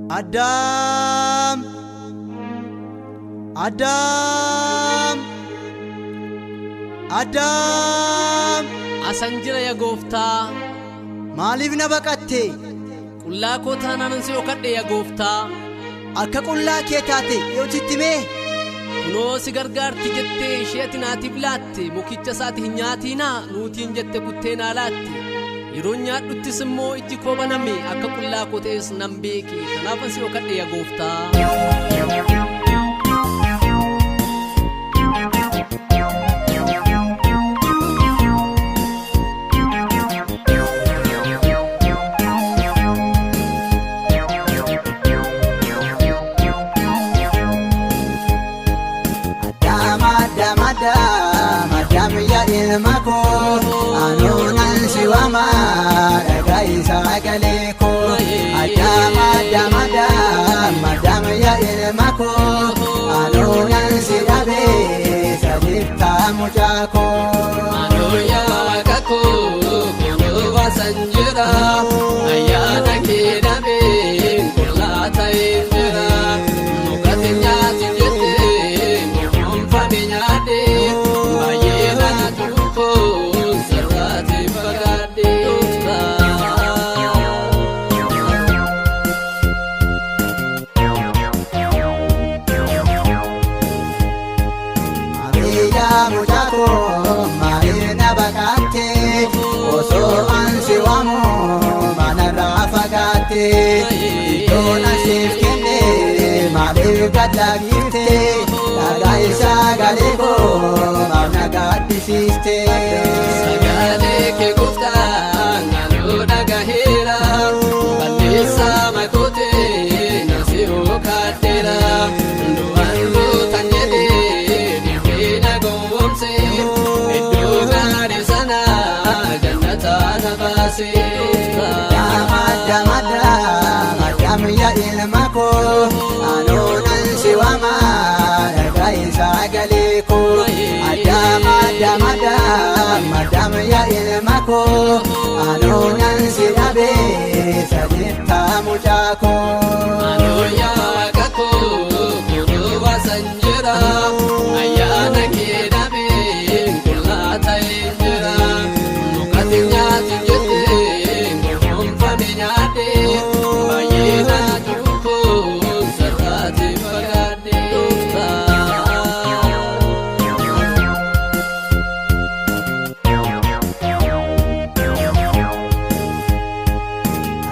Addaam! Addaam! Addaam! Asan jira yaa gooftaa. Maaliif na baqatte? Qullaa koo taanaan si dhokadhe yaa gooftaa. Akka qullaa kee taate yoo sitti himee? Kunoo si gargaarti jettee ishee ati naatiif laatte mukicha isaati hin nyaatiinaa nuutiin jette kuttee naa laatte. Yeroo nyaadhuttis immoo ijji koo baname akka qullaa koo ta'es nan beeke kanaafan si dhokadhe yaa gooftaa. Addaam addaam addaam addaam yaa ilma koo anuunan si waama dhaga'i sagalee koo. Addaam addaam addaam addaam yaa ilma koo anuunan si dhabee sadiiftaa mucaa koo. Anoo yaa waaqa koo kunoo waasan jira ayyaana kee dhabee qullaa ta'een jira mukati nyaati jettee mukuunfame nyaadhe baay'ee na tuukoo sirraati fagaadhe. Maariyaa mucaa koo maaliif na baqatte osoo an si waamu manarraa fagaatte iddoon an siif kenne maaliif gad lakkifte dhaga'i sagalee koo maaf na gaddisiiste. Sagalee kee gooftaa naannoo dhagaheera balleessaa makootee na si hookadheera du'aan gootan jedhee dhibbee na gowwoomse iddoo gaarii sana jannataa na baase. Addaam addaam addaam addaam yaa ilma koo anuunan si waama dhaga'i sagalee koo. Addaam addaam addaam addaam yaa ilma koo anuunan si dhabee sadiiftaa mucaa koo. Anoo yaa waaqa koo kunoo waasan jira ayyaana kee dhabee qullaa ta'een jira mukati nyaati jettee gowwoomfame nyaadhe baay'ee na tuukoo sirraati fagaadhe.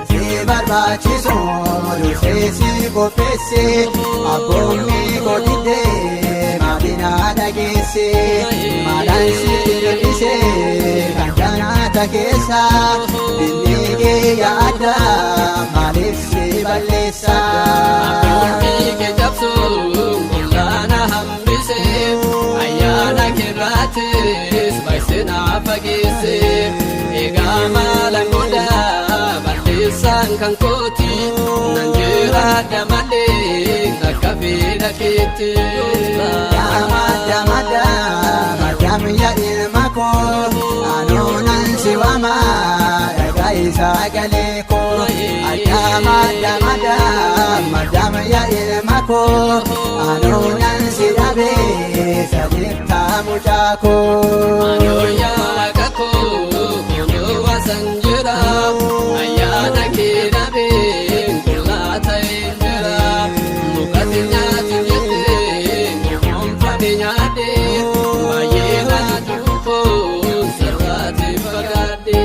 Si barbaachisu dursee si qopheesse abboonni koo diddee maadina dhageesse maalaan si hir'ise kan janaata keessa dinni kee yaadda maaliif si balleessa. Abboonni kee cabsuun qullaa na hambise ayyaana keerraatis baay'isee na fageesse egaa maalan godha balleessaan kan kooti nan jiraadha malee akka fedha keetti. Addaam addaam addaam addaam yaa ilma koo anuunan si waama dhaga'i sagalee koo. Addaam addaam addaam addaam yaa ilma koo anuunan si dhabee sadiiftaa mucaa koo. Anoo yaa waaqa koo kunoo waasan jira ayyaana kee dhabee qullaa ta'een jira mukati nyaati jettee gowwoomfame nyaadhe baay'ee na tuukoo sirraati fagaadhe.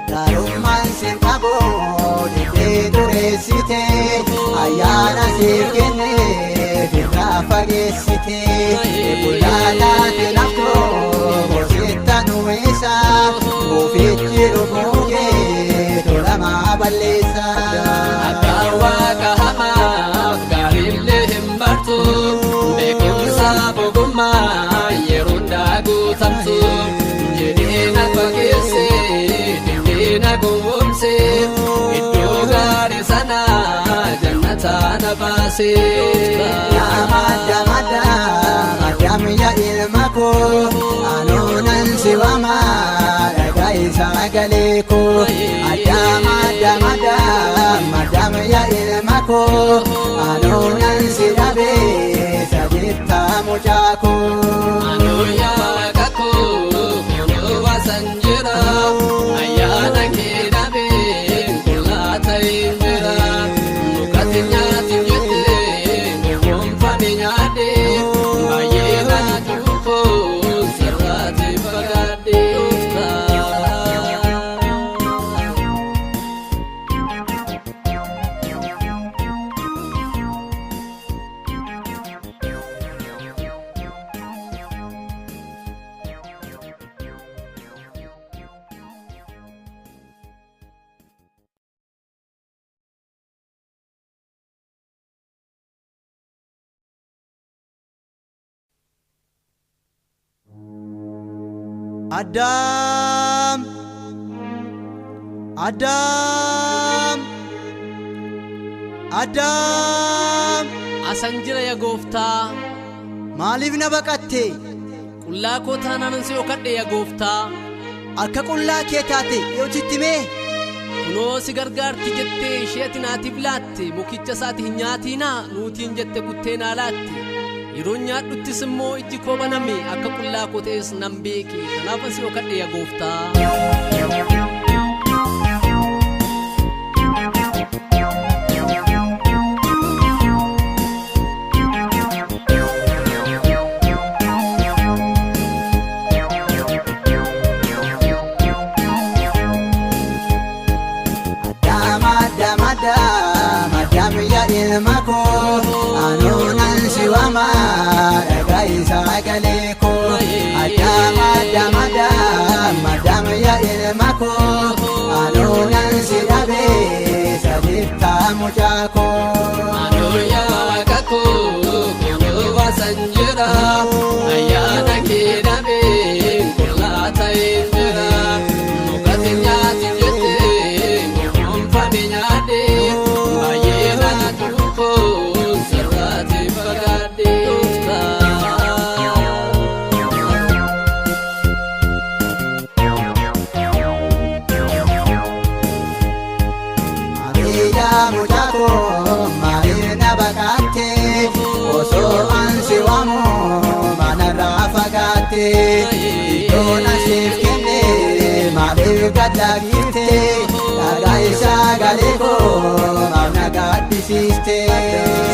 Gaarummaan siin qabu diddee dureessite ayyaana siif kenne firraa fageessite qullaa taate laftoo gorsitta nuwisa buufichi dhufuu kee tolamaa balleessa. Akka waaqa hamaaf gaariillee hin bartu beekumsa ogummaa yeroo hundaa guutamtu jedhee na fageesse diddee na gowwoomse. baase. Yaa madda madda maddaam yaa ilma koo anuunan si waama dhaga'i sagalee koo. Addaam addaam addaam maddaam yaa ilma koo anuunan si dhabee sajittaa mucaa koo. Anuu yaa kakuu kunoo waasan jira ayyaana kee dhabee qullaa ta'een jira mukatti nyaati jettee gonfame nyaadhe baay'ee raajuu koo sirraatti fagaadhe. Addaam Addaam Addaam Asan jira yaa gooftaa. Maaliif na baqatte? Qullaa koo taanaan si dhokadhe yaa gooftaa. Akka qullaa kee taate yoo sitti himee? Kunoo si gargaarti jettee ishee ati naatiif laatte mukicha isaati hin nyaatiinaa nuutiin jette kuttee naa laatte. Yeroo nyaadhuttis immoo ijji koo baname akka qullaa koo ta'es nan beeke kanaafan si dhokadhe yaa gooftaa. Addaam addaam addaam addaam yaa ilma koo anuunan si waama dhaga'i sagalee koo. Addaam addaam addaam addaam yaa ilma koo anuunan si dhabee sajittaa mucaa koo. Anuu yaa kakuu kunoo waasan jira ayyaana kee dhabee qullaa ta'een jira mukatti nyaati jettee gonfame nyaadhe baay'ee raajuu koo sirraatti fagaadhe. Abiyyaa mucaa koo maaliif na baqatte? Osoo an si waamu manarraa fagaatte. Iddoon an siif kenne maaliif gad lakkifte? Dhaga'i sagalee koo maaf na gaddisiiste?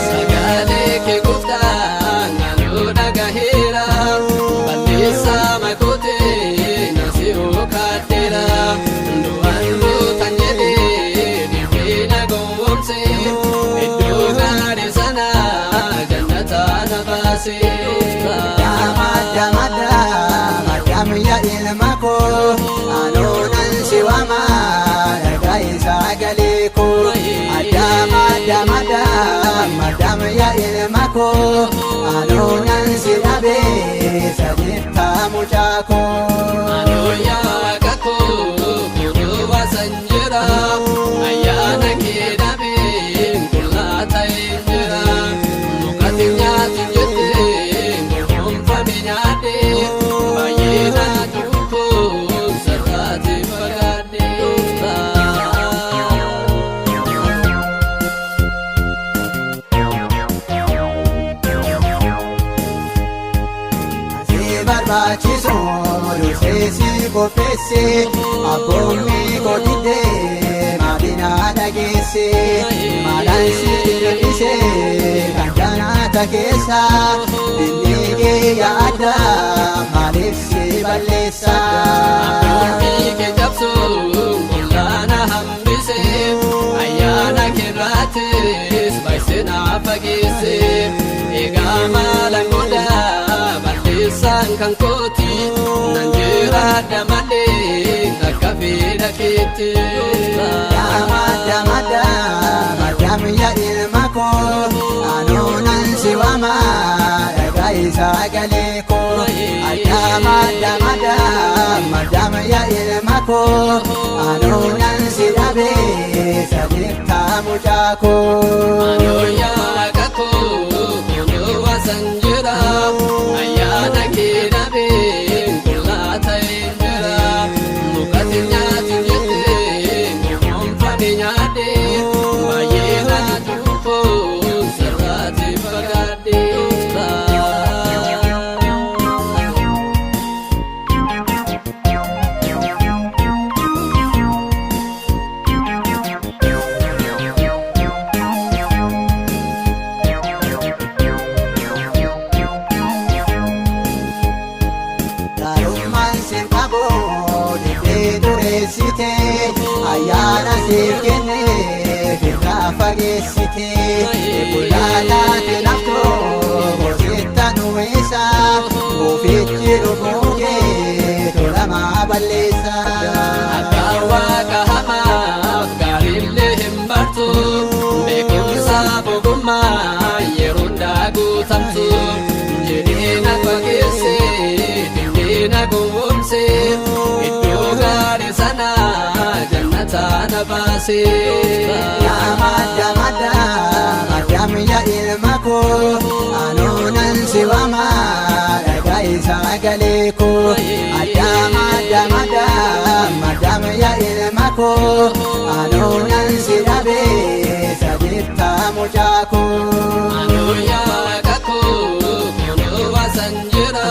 Sagalee kee gooftaa naannoo dhagaheera balleessaa makootee na si hookadheera du'aan gootan jedhee dhibbee na gowwoomse iddoo gaarii sana jannataa na baase. Yaa madda madda maddaam yaa ilma koo anuunan si waama dhaga'i sagalee koo. Addaam addaam addaam maddaam yaa ilma koo anuunan si dhabee sajittaa mucaa koo. Anuu yaa kakuu kunoo waasan jira ayyaana kee dhabee qullaa ta'een jira mukatti nyaati jettee gonfame nyaadhe baay'ee raajuu koo sirraatti fagaadhe. Si barbaachisu dursee si qopheesse abboonni koo diddee maadina dhageesse maalaan si hir'ise kan janaata keessa dinni kee yaadda maaliif si balleessa. Abboonni kee cabsuun qullaa na hambise ayyaana keerraatis baay'isee na fageesse egaa maalan godhaa balleessaan kan kooti nan jiraadha malee akka fedha keetti. Yaa madda madda maddaam yaa ilma koo anuunan si waama dhaga'i sagalee koo. Addaam addaam addaam maddaam yaa ilma koo anuunan si dhabee sajittaa mucaa koo. Anuu yaa wasan jira, ayyaana kee dhabee qullaa ta'een jira. Mukati nyaati jettee gonfame nyaadhe, baay'ee na cuuphoo sirraatti fagaadhe. Gaarummaan si qabu dhibbee dureessite, ayyaana siif kenne firraa fageessite. Qullaa taate laftoo goositta nuwisa, goofichi dhufuu kee tolamaa balleessa. Akka waaqa hamaaf gaariillee hin bartu, beekumsa ogummaa yeroo hundaa guutamtu. Jedhee na fageesse, dindee na gowwoomse, iddoo gaarii sana jannataa na baase. Yaa madda madda maddaam yaa ilma koo, anoonan si waama, dhaga'i sagalee koo. Addaam addaam addaam maddaam yaa ilma koo, anoonan si dhabe sajirtaa mucaa koo. Anoo yaa kakuu kunoo wasan jira,